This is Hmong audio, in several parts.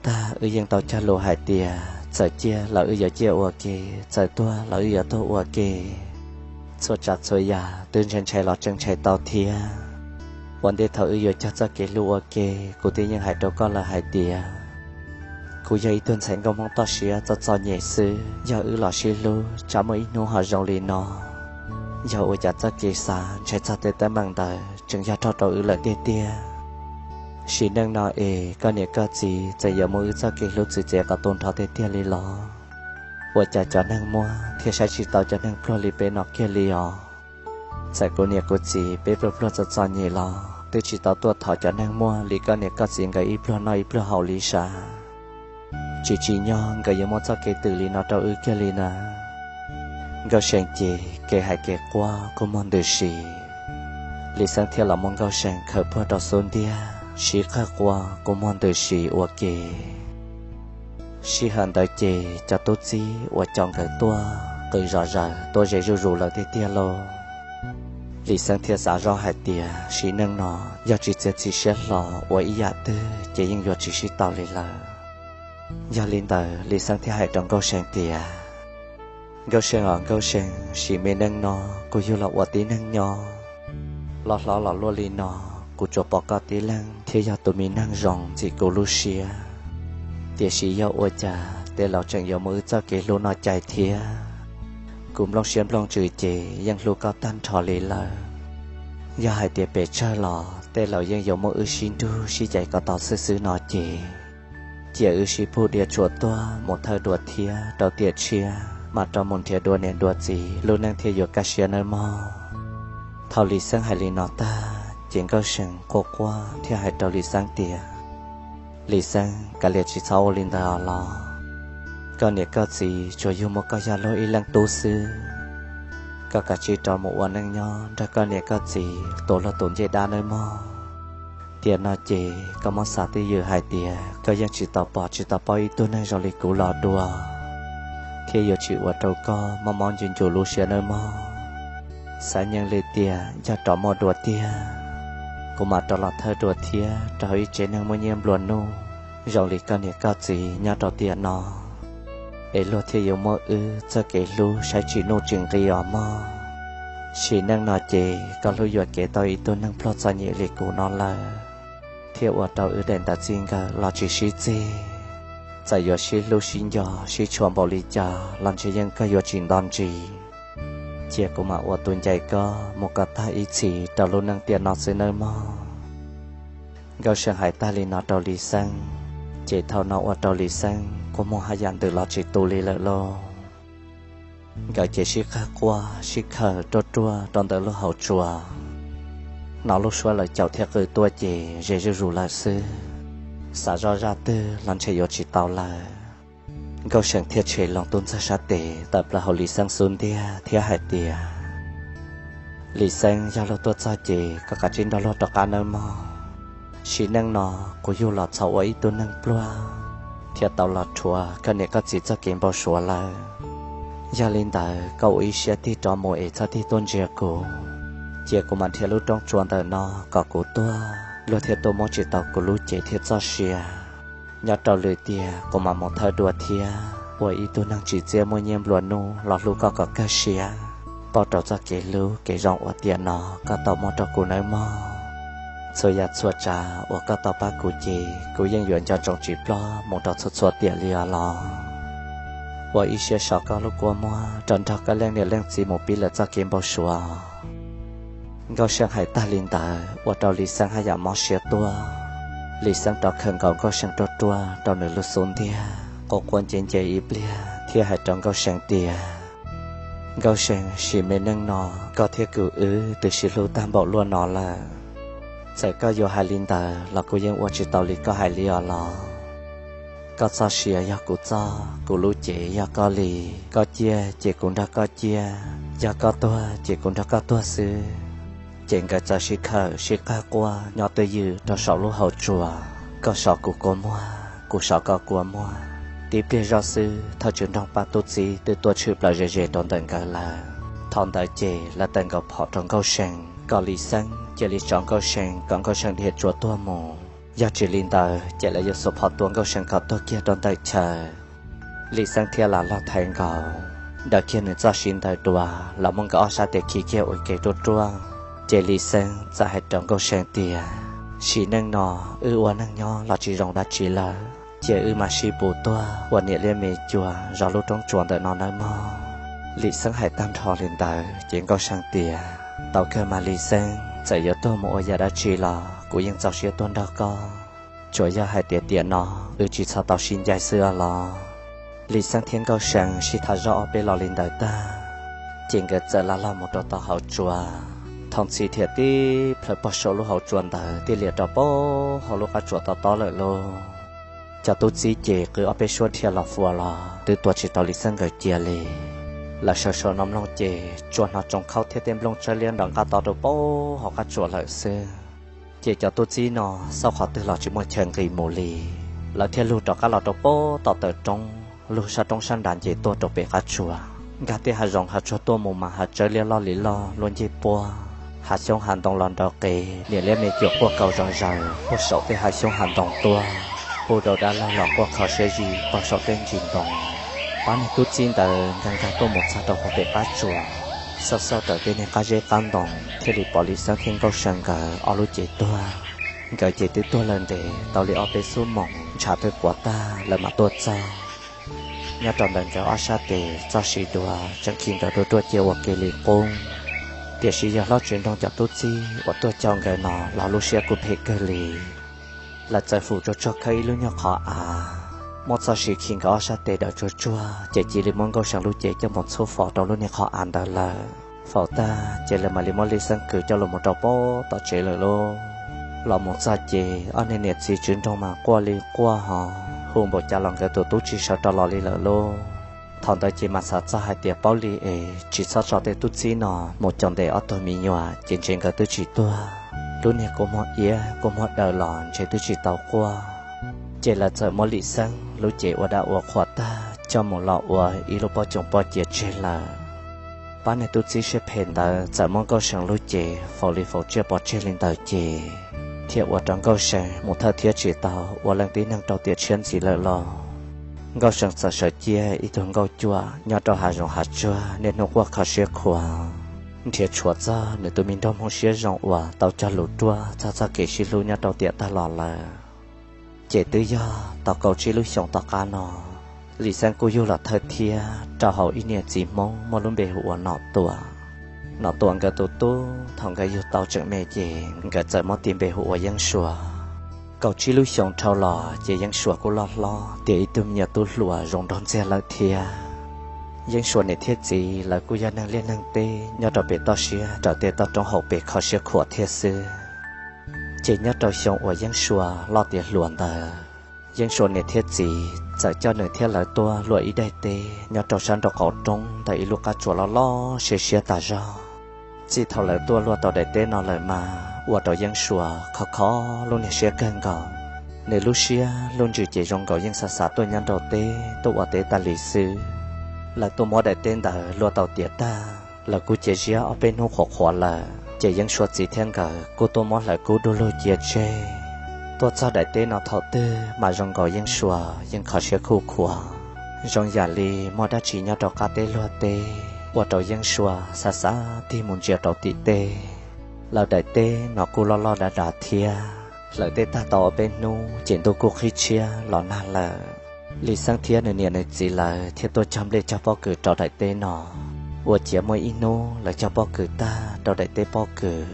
tag, wb yeej tau cog lus hais tias txawm ciaj los wb yuav ciaj ua ke, txawm tuag los wb yuav tuag ua ke. Txhua tsav txhua yam twb ntshai ntshai los tseem ntshai tau thiab. Ua ntej thaum wb yuav cog txoj kev hlub ua ke, kuv twb yeej hais rau koj lawm hais tias kuv yog ib tug ntxhais nkauj Hmoob toj siab txom txom nyem xwb, yog wb los sib hlub tsam muaj ib hnub ho zoo li no. Yog ua cas txoj kev xav ntshai txog tej teeb meem ntawd tseem yog rau rau wb lawm tiag tiag. Sim neej no es koj niam koj txiv txawm yuav muab wb txoj kev hlub txwv txiav kom tu nrho tiag tiag li los, ua cas cov neeg muaj thiaj saib tsis tau cov neeg pluag li peb no kiag li os. Txawm kuv niam kuv txiv peb pluag pluag txom txom nyem los twb tsis tau tuaj thov cov neeg muaj li koj niam koj txiv nkawd ib pluag noj ib pluag haus li sav. Tsis tsim nyog nkawd yuav muab txoj kev twm li no rau wb kiag li na. Nkauj See ces kev hais kev quaj kua muag ntws si. Lis Xeeb thiaj los muab Nkauj See khaws puag rau xub ntiag sib qawg quaj kua muag ntws si ua ke. Sij hawm ntawd ces cov tub txib uas caum nkawd tuaj qw zom zaws tuaj ze zuj zus lawm tiag tiag lauj. Lis Xeeb thiaj xav zoj hais tias sim neej no yog tsis txiav txim siab hlo ua ib yam twg ces yeej yuav tsis sib tau li lawm. Yog li ntawd Lis Xeeb thiaj hais rau Nkauj See tias, Nkauj See os Nkauj See, sim me neej no kuv yug los ua tib neeg nyob, los hlob los luaj li no, kuv tsuas pom koj tib leeg thiaj yog tus me neeg zoo ntxim kuv lub siab. Tiam sis yog ua cas tej laus tseem yuav muab wb txoj kev hlub no cais thiab? Kuv nplooj siab nplooj ntsws ces yeej hlub koj tag nrho li lawm. Yog hais tias pes tsawg los tej laus yeej yuav muab wb sib nrug sib cais kom tau xwb xwb no ces, cia wb sib pug dhia tsuas tuag mus thawj dua thiab rau tiam tshiab mam rov mus nrhiav dua niam dua txiv lub neej thiaj yuav kaj siab nawb mog. Thaum Lis Xeeb hais li no tag ces Nkauj See quaj quaj thiaj hais rau Lis Xeeb tias, Lis Xeeb, kav liam tsis txhob ua li ntawd os los. Koj niam koj txiv tsuas yug muaj koj yog luag ib leej tub xwb. Koj kav tsij rov mus ua neej nyob nrog koj niam koj txiv tuav luag tus ncej dab nawb mog. Tiam no ces koj muab xav twj ywm hais tias koj yeej tsis tau pom tsis tau paub ib tug neeg zoo li kuv los dua, thiab yuav tsis ua rau koj mob mob ncu ncu lub siab nawb mog. Xav nyeej li tias yog rov muaj dua tiag, kuv mam rov los thawj dua thiab rau hauv ib tsev neeg muaj nyiaj nplua nuj zoo li koj niam koj txiv nyob rau tiam no, es luag thiaj yuav muab wb txoj kev hlub saib tsis nuj tsis nqi os mog. Sim neej no ces koj hlub yuam kev tau ib tug neeg pluag txom nyem li kuv no lawm, thiaj ua rau wb daim ntawv txij nkawm los tsis sib txig. Txawm yuav sib hlub sib nco sib tshua npaum li cas los ntshe yeej kawg yuav tsis nto ntsis. Cia kuv mam ua tus ncaim koj mus kom tag ib txhis rau lub neej tiam no xwb nawb mog. Nkauj See hais tag li no rau Lis Xeeb, ces thaum no ua rau Lis Xeeb kua muag haj yam ntws los tsis tu li lawm lauj. Nkawd ces sib qawg quaj sib khawm ruaj ruaj rau ntawm lub hauv tsua. Hnov lub suab lawv caum thiab qw tuaj ces ze zuj zus lawm xwb. Xav zoj zaj twg los ntshe yuav tsis tau lawm. Nkauj See thiaj tshem loo tub ntxawg sab tes tawm plaws hauv Lis Xeeb xub ntiag thiab hais tias, Lis Xeeb, yog luag tuaj txog ces koj kav tsij nrog luag rov qab nawb mog. Sim neej no kuv yug los txhaum ua ib tug neeg pluag, thiaj tau los rhuav koj niam koj txiv txoj kev npau suav lawm. Yog li ntawd koj ua ib siab tig rov mus es txhob tig tuaj ntsia kuv. Cia kuv mam nrhiav lub roob tsua ntawm no kom kuv tuag, luag thiaj tuaj muab tsis tau kuv lub cev thiab txoj sia. Nyob rau lwm tiam kuv mam mus thawj dua thiab ua ib tug neeg tsim txiaj muaj nyiaj nplua nuj los hlub koj kom kawg siab, pauj rau txoj kev hlub kev zoo uas tiam no koj tau muab rau kuv nawb mog. Txhua yam txhua tsav uas koj tau pab kuv ces kuv yeej yuav nco ntsoov tsis ploj mus rau txhua txhua tiam li os los. Ua ib siab so koj lub kua muag rov nrog koj leej niam leej txiv mus pib lawv txoj kev npau suav. Nkauj See hais tag li ntawd ua rau Lis Xeeb haj yam mob siab tuaj. Lis Xeeb rov khawm nkaus Nkauj See ruaj ruaj rau nws lub xub ntiag, quaj quaj nce nce ib pliag thiab hais rau Nkauj See tias, Nkauj See, sim me neej no koj thiab kuv wb twb sib hlub tag npaum luaj no lawm. Txawm koj yuav hais li ntawd los kuv yeej ua tsis tau li koj hais li os los. Koj txoj sia yog kuv txoj, kuv lub cev yog koj li. Koj ciaj ces kuv nrog koj ciaj, yog koj tuag ces kuv nrog koj tuag xwb. Ces nkawd txawm sib khawm sib qawg quaj nyob twj ywm rau saum lub hauv tsua. Koj so kuv kua muag, kuv so koj kua muag. Tib pliag zoj xwb thawj tswv nroog Paj Tub Txib twb tuaj tshwm plaws ze ze rau ntawm nkawd lawm. Thaum ntawd ces lawv tawm nkaus phom rau Nkauj See kom Lis Xeeb cia li tso Nkauj See kom Nkauj See dhia tsuas tuag mus. Yog tsis li ntawd ces lawv yuav xuas phom tua Nkauj See kom tuag kiag rau ntawm chaw. Lis Xeeb thiab Lam Log Thaiv nkawd daws kiag nws txoj siv ntawd dua los muab nkawd ob sab tes khi kiag ua ke ruaj ruaj. Ces Lis Xeeb txawm hais rau Nkauj See tias, Sim neej no wb ua neej nyob los tsis zoo dab tsi lawm, cia wb mam sib pus tuag ua niam liab me cuag zov lub roob tsua ntawm no nawb mog. Lis Xeeb hais tag nrho li ntawd ces Nkauj See tias, Tau kawg mas Lis Xeeb, txawm yuav tuag mus ua yam dab tsi los kuv yeej txaus siab tuag nrog koj. Tsuas yog hais tias tiam no wb tsis txhob tau sib ncaim xwb os los. Lis Xeeb thiab Nkauj See sib tham zoj ob peb lo li ntawd tag, ces nkawd txawm la log mus rau tom hauv tsua. Thooj txhij thiaj tib plhaw pog saum lub hauv tsua ntawd tij liam rau pab hauv lub qab tsua tob tob lawm lauj. Cov tub txib ces qw ob peb suab dhia los fuas los twb tua tsis tau Lis Xeeb nkawd cia li. Lawv sawv sawv no mloog ces tsuas hnov tsoos khaub thiab tej nplooj tsawb liab nrov nqaj to rau pab hauv qab tsua lawm xwb. Ces cov tub txib no xauj qhov twg los tsis muaj chaw nqis mus li. Lawv thiaj lug rov qab los rau pab tom taw roob, lug sab roob sab nrad nce tuaj rau pem qab tsua, nkag tej hav zoov hav tsuag tuaj mus mas hav tsawb liab loj li loj luaj ncej puab, hav xyoob hav ntoo los nrov qees niam liab me cuag quaj kaus zoo zaws puag saum tej hav xyoob hav ntoo tuaj, puag rau dab laug los quaj kho siab zis pog saum tej ntsis ntoo. Pab niag tub txib ntawd nkag nkag tuaj mus txog rau hauv pem qab tsua, xauj xauj raws tej niag qab zeb qab ntoo thiaj li pom Lis Xeeb thiab Nkauj See nkawd ob lub cev tuag. Nkawd ces twb tuag lawm ntev tau li ob peb xuab moos ntshav twb quav tag lawv mam tuaj txog. Nyob rau ntawm nkawd ob sab tes txoj siv dua tseem khi nkawd ruaj ruaj cia ua ke li qub, tiam sis yog hlob tsev nroog cov tub txib uas tuaj coj nkawd no los lub siab kuj phem kawg li. Lawv txawm fum tsuag tsuag khawb ib lub nyuag qhov av, muab txoj siv khi nkawd ob sab tes daws tsuag tsuag ces cia li muab Nkauj See lub cev coj mus txhub faus rau lub niag qhov av ntawd lawm. Faus tag ces lawv mam li muab Lis Xeeb kwv coj los mus rau pab tom tsev lawm lauj. Los mus txog ces ob niag niam txiv tswv nroog mas quaj li quaj ho, hu npaum cas los nkawd tus tub tsis sawv rov los li lawm lauj. Thaum ntawd ces mas xav txog hais tias paub li es tsis txhob tso tej tub txib no mus caum ntes ob tug me nyuam ces ntshe nkawd twb tsis tuag. Lub niag kua muag iab kua muag daws los ntshe twb tsis tau quaj. Ces lawv txawm muab Lis Xeeb lub cev ua dab ua qhuas tag coj mus los ua ib lub pob coom poj cia tseg lawm. Pab niag tub txib siab phem ntawd txawm muab Nkauj See lub cev faus li faus tsiaj pov tseg li ntawd ces thiaj ua rau Nkauj See mus thawj thiab tsis tau ua leej tib neeg rau tiam tshiab ntxiv lawm lauj. Nkauj See txawm sawv ciaj ib tug nkauj cuam nyob rau hav zoov hav tsuag niaj hnub quaj kho siab khuav, nrhiav tshuav txog nws tus me nraug Hmoob siab zoo uas tau cog lus ruaj txog txoj kev sib hlub nyob rau tiam tag los lawm. Ces twb yog tau kaum tsib lub xyoos tom qab no, Lis Xeeb kuj yug los thawj thiab rau hauv ib niam txiv Hmoob muaj lub npe hu ua Nom Tuam. Nom Tuam nkawd tus tub thaum nkawd yug tau tseem me ces nkawd txawm muab tis npe hu ua Yeeb Suas. Kaum tsib lub xyoos dhau los ces Yeeb Suas kuj loj hlob tiav ib tug me nyuam tub hluas zoo nraug ntxiag lawm thiab. Yeeb Suas niam thiab txiv lawv kuj yog neeg liaj neeg teb nyob rau pem toj siab raws tej toj roob hauv pes kho siab khuav thiab xwb. Ces nyob rau xyoo uas Yeeb Suas loj tiav hluas ntawd, Yeeb Suas niam thiab txiv txawm coj nws thiab lawv tuaj luaj ib daim teb nyob rau sab nraum qaum roob ntawm ib lub qab tsuas loj loj siab siab tas zog. Txij thaum lawv tuaj luaj tau daim teb no lawm mas ua rau Yeeb Suas khov kho lub niag siab kawg nkaus. Nws lub siab lub ntsws ces zoo nkaus yeej xav xav tuaj nyob nraum teb tuaj ua teb tas li xwb. Lawv tuaj muab daim teb ntawd luaj tau tiav tag, lawv kuj cia ziab ob peb hnub qhuav qhuav lawm ces Yeeb Suas txiv thiab nkawd kuj tuaj muab hlawv kub du lug cia tseg. Tuaj txog daim teb no thaum twg mas zoo nkaus Yeeb Suas yeej kho siab khuj khuav, zoo yam li muaj dab tsi nyob rau qab teb luag teb, ua rau Yeeb Suas xav xav tig mus ntsia rau tim teb. Lawv daim teb no kuj loj loj dav dav thiab, hlawv teb tag tau ob peb hnub ces ntuj kuj qhib tshiab los nag lawm. Lis Xeeb thiab nws niam nws txiv lawv thiaj tuaj cog nplej cog pob kws rau daim teb no. Ua ciav muaj ib hnub lawv cog pob kws tag rau daim teb pob kws,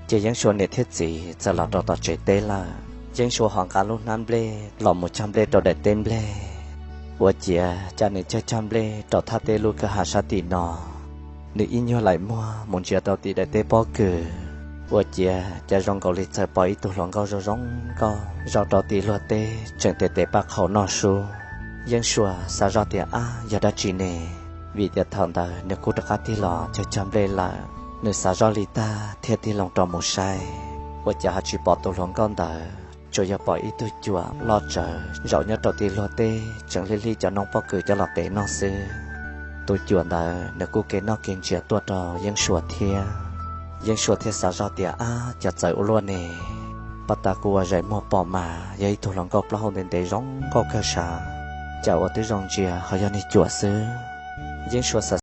ces Yeeb Suas niam thiab txiv txawm los rau tom tsev teb lawm. Yeeb Suas ho nqa lub hnab nplej los mus cog nplej rau daim teb nplej. Ua ciav cas nws cog cog nplej rau thaj teb lub kwj ha sab tim no, nws ib nyuag laim muag mus ntsia rau tim daim teb pob kws, ua ciav cas zoo nkaus li txawm pom ib tug hluas nkauj zoo zoo nkauj zaum rau tim luag teb tseem tes tes paj qhaus noj sub. Yeeb Suas xav zoj tias ab yog dab tsi ne, vim tias thaum ntawd nws kuj rov qab tig los cog cog nplej lawm. Nws xav zoj li tag thiaj tig loo rau mus saib, ua cas ho tsis pom tus hluas nkauj ntawd, tsuas yog pom ib tug cuam loj tsawv zaum nyob rau tim luag teb tseem hlib hlib cov noob pob kws coj los qev noj xwb. Tus cuam ntawd nws kuj ke noj ke ntsia tuaj rau Yeeb Suas thiab. Yeeb Suas thiaj xav zoj tias ab cas txawv ua luaj ne, Paj tas kuv uas zais muag pom mas yog ib tug hluas nkauj plaub hau ntev ntev zoo nkauj kawg sav, cas ua twb zoo ntsia ho yog niag cuam xwb. Yeeb Suav